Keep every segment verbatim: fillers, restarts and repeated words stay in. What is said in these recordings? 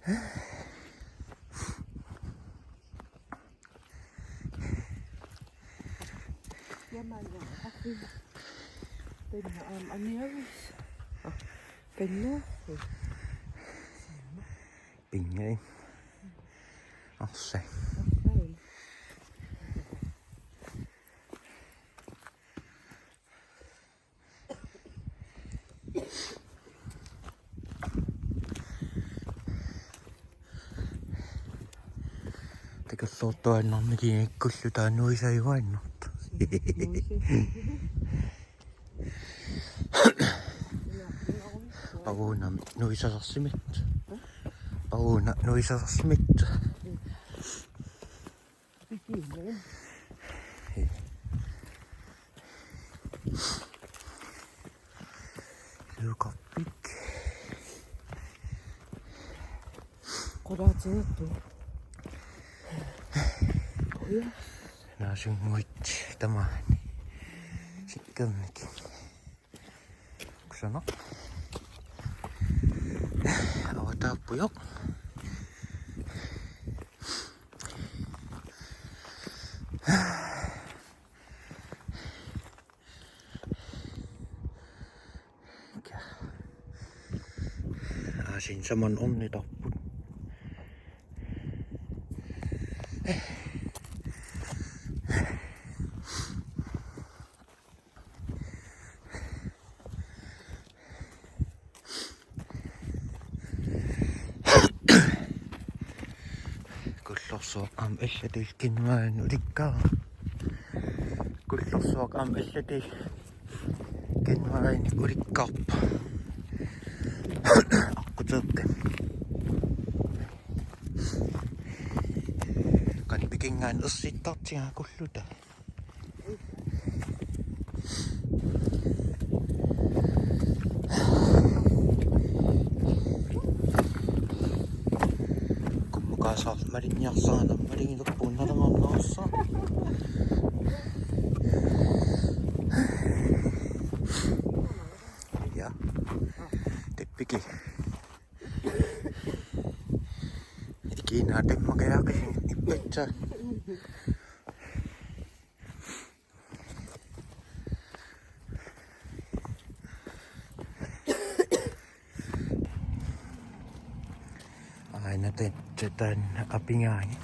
Jamen, ja, okay. Den her, um, Amiris. Den her. Pingai. Arsaq. Takulluartuaannarnikkut ikkullu taanna nuisajuaannartoq. Paguuna nuisasarsimit. Paguuna nuisasarsimit. Luukarpik. Qulaatigiittu. Uja. Naasunnguit tamaani. Sikkernik. Kusanaq. Avataappujoq. Aasiit saman ornitarput. Kullorsuaq aamma allatut kinguaarinik ulikkaarpoq. Kullorsuaq aamma allatut kinguaarinik ulikkaarpoq. Aqquteeqqi. Qanoq pikinngaanniit ersittartigaaq kulluta. Kummukaasaq malinniarsaanaq malingilerpugut nalunngornerussaaq. Ja. Tippiki. Ikiinaa timmakajaaqi ippatsa. Aana taanna apigaanni.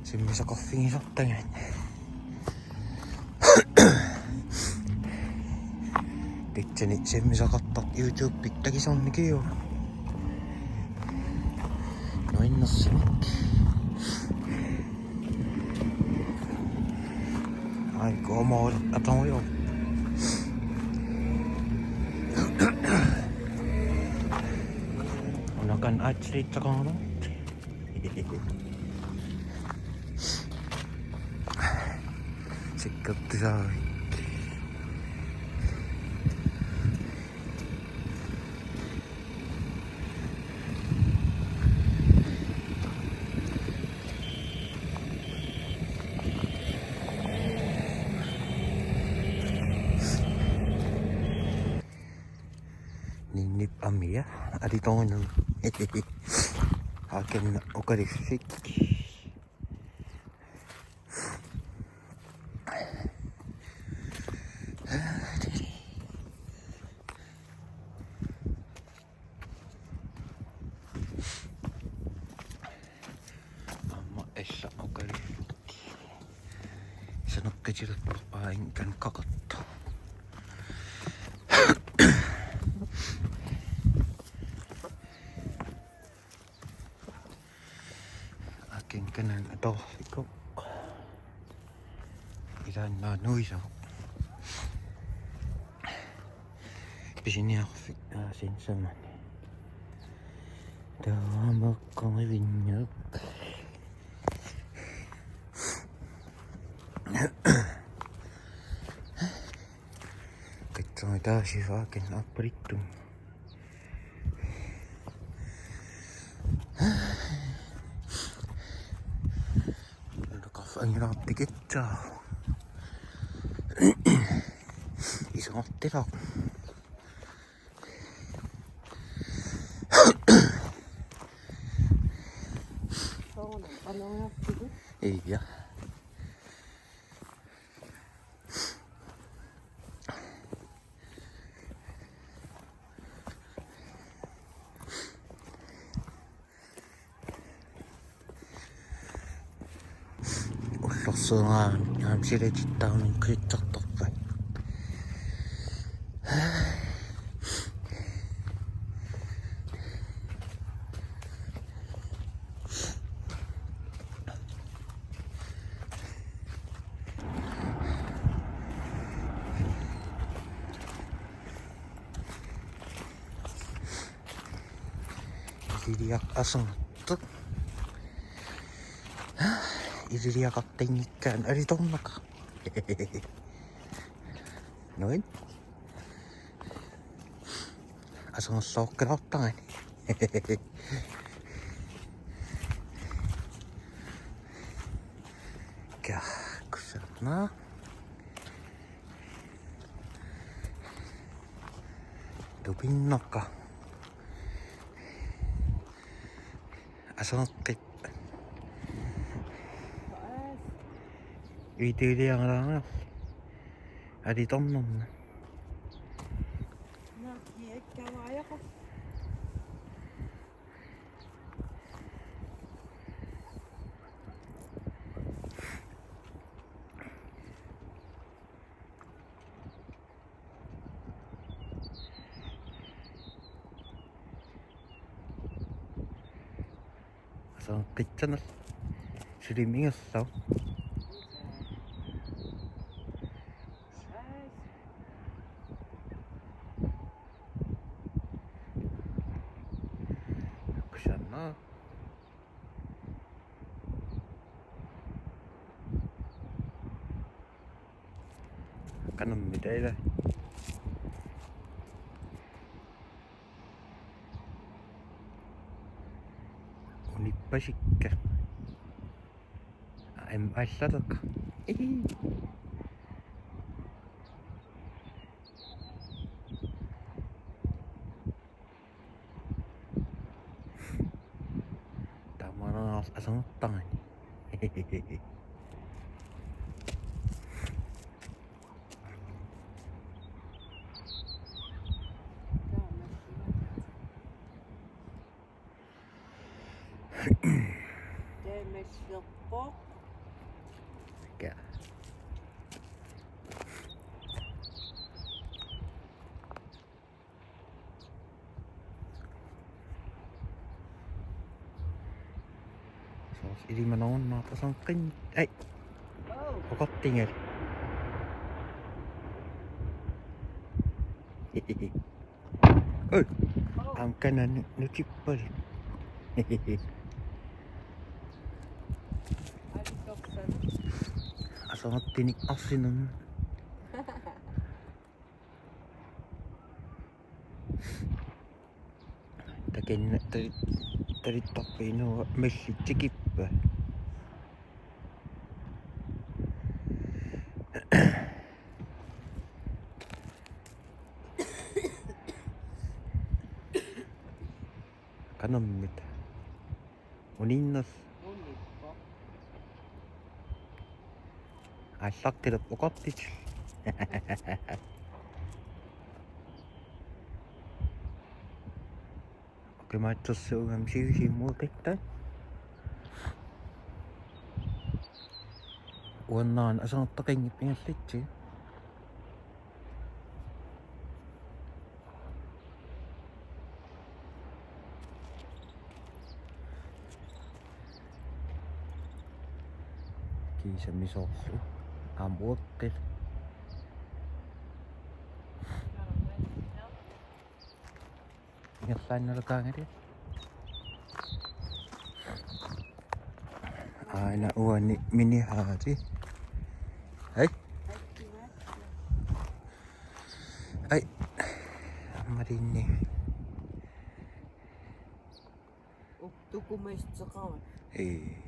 Sammisaqarfigisartagaat. Tassani sammisaqartartoq YouTube-ikkut takusarnikkut. Nuannersimik. Ai, como atongujo. Unakan atlit takongo. Sikkertusaavik. Ninnip amia, alitornum. Aken ukaliffik. Aamma ella ukaliffik. Saneqqutilerpoq aajuna kaqartoq. Akin kanan atorfikkoq. Ilaannaanngilaq. Pisiniarfik aasiit samani. Taamaakkoq ivinniaq. Katsumi taasivaa akin apparittumi. Nukaf angilaartikitsaa. Isumaqartilaq. Iya. Ullorsiorngaanniit aamma silatittaarnermik qittartorpai. Ililiaq aserneq. Ililiaqartinngikkaanni alitornaqaaq. Nuin. Asernerlooqqilaartarani. Ka, kusanaq. Tupinnaqaaq. Aserneqqippoq. Videoliarlaarnera. Alitornerma. Aserneqqissanerlugu. Suliminngerlugu. Kusanaq. Qanormita ila. Unippasikka. Aamma allateqaaq. Tamanna asernertarani. Tamasserpoq. Ka. Soorlu ilimanerunnaartoq aserneqqin-, ai. Oqartingal. Oj. Aamma kana nu-, nutippaluk. Asernertinik arsinun. Takanna tali-, talittarpaa inuup mallit tikippat. Qanormita. Uninngas. Unippoq. Aallaqqilluta oqartut. Oqimaatsorsuugami sivisuumik uaqittaaq. Uannaana asernertaqanngippat ingerlatsigu. Kiisami soorlu. Aamma uaqqilluta. Ingerlaannarlugu qaangali. Aana uani minihaati. Hej. Hej. Marinni. Uktukumasteqavat. Ee.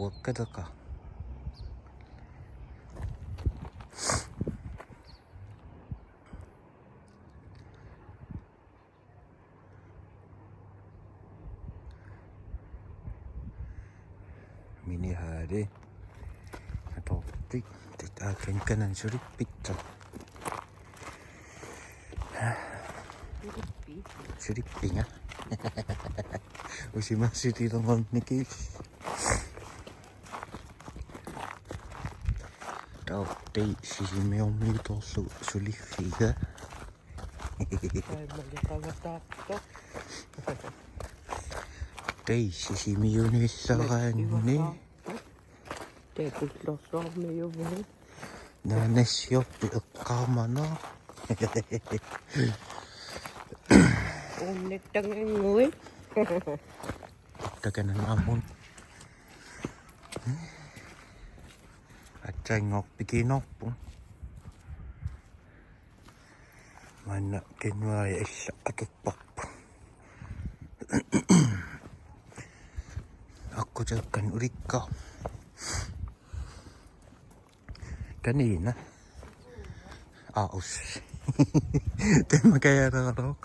Uaqqateqaaq. Minihaali. Atortik. Tit aakan kanan sulippitsoq. Sulippinga. Usimarsitilernernikil. Taorti Sisimiormiutoorlugu suliffiga. Taimaliqavataartoq. Tei Sisimiuniillaraanni. Tei Kullorsuarmiuvoq. Naanassiorpi eqqaamana. Unnittangannguit. Takanna amun. Aatsaanngorpikiinnarpoq. Maanna januaari alla atorparput. Aqqutaakkat ulikka. Kanina. Aa, us. Temma kajaleraluarpoq.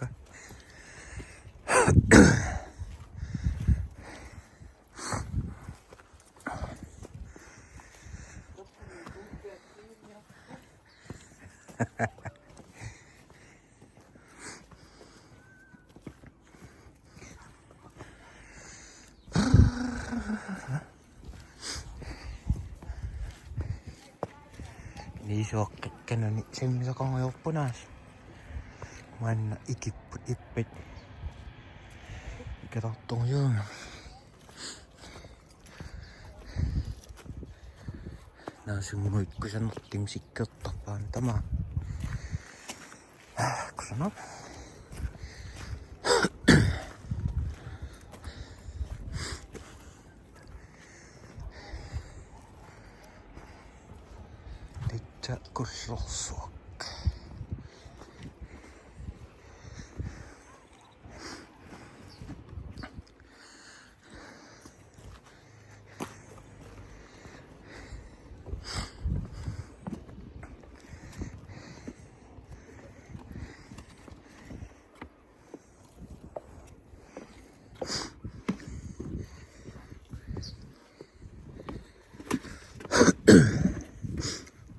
Niisuaqqikkanani sammisaqarujorput aasiit. Maanna ikipput ippat. Ikatartorujussuugami. Naasunnguit kusanartumik sikkertarpaat tamaat. Kusanaq. Tassa Kullorsuaq.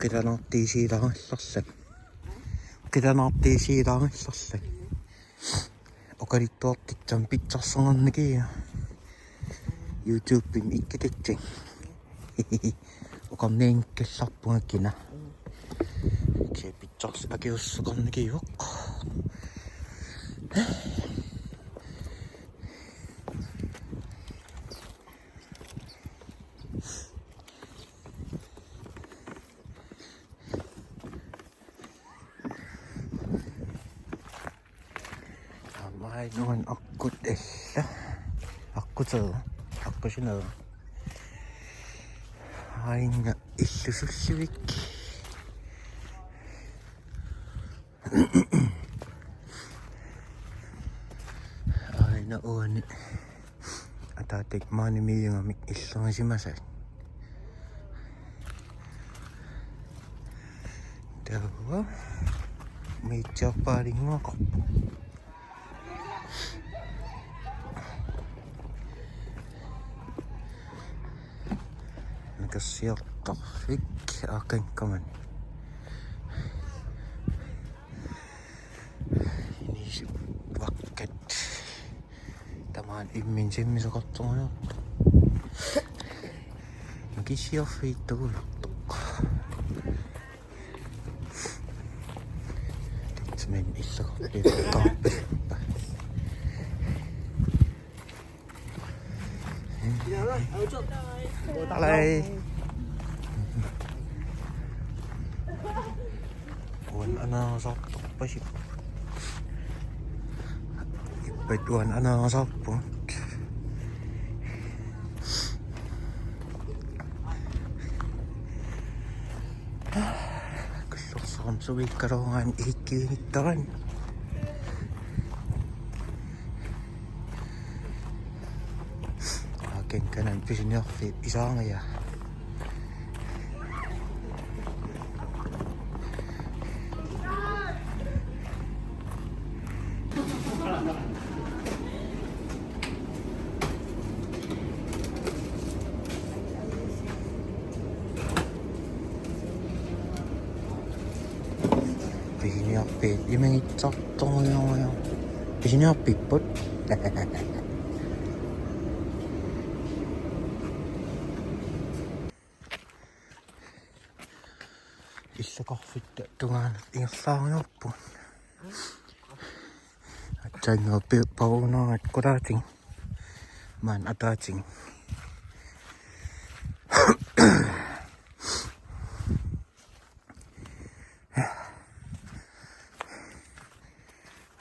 Qilanaartuusilaarallarluni. Qilanaartuusilaarallarluni. Oqaluttuartussaq pitsarsornarnikiga. YouTube-imi ikkutassat. Oqarnianngikkallarpunga kina. Kisianni pitsars-, akisussuseqarnikivoq. Aamma uani aqqut alla. Aqquteera. Aqqusineq. Aajuna illusullivik. Aajuna uani. Ataaseq maani miigamik illerisimasaat. Taava miitsiarpaalinnguaqarpoq. Nakorsiartarfik aaqqikkamani. Inissivakkat. Tamaani imminut sammisaqartorujussuuvoq. Nakorsiarfiit takulersoq. Tassa maani illaqarpiarput. Alai. Uani anaanasaartarpasippoq. Ippat uani anaanasaarpugut. Kullorsuarmi sumiikkaluaraanni ilikkivigittaraanni. Aakan kanan pisiniarfiup isaangajaa. Imagitsartorujorujoq. Pisiniarpipput. Illukarfitta tungaanut ingerlaariarpugut. Aatsaannguaq pi-, pavuunaaraat qulaatigut. Maani ataatigut.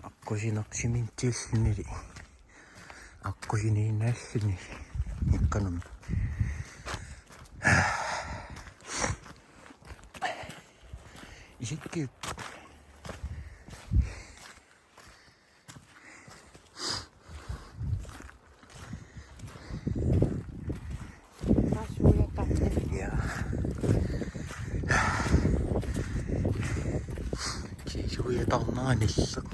Aqqusineq cementillunili. Aqqusineq nalluni. Ikkanum. Isikki. Asuujataarnani. Ja. Isuujataarnani nillerneq.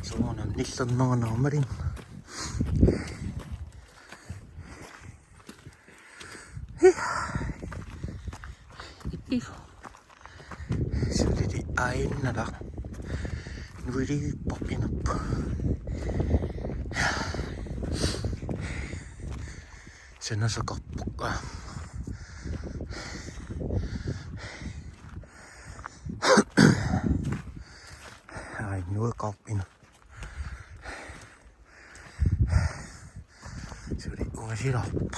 Soorunami nillernerunermalik. Ippi. Sulili aajunnaarlunga. Nuiliippoq inerpoq. Sanasoqarpoq. Ai, nueqarpoq inerpoq. Suli uasilaarpoq.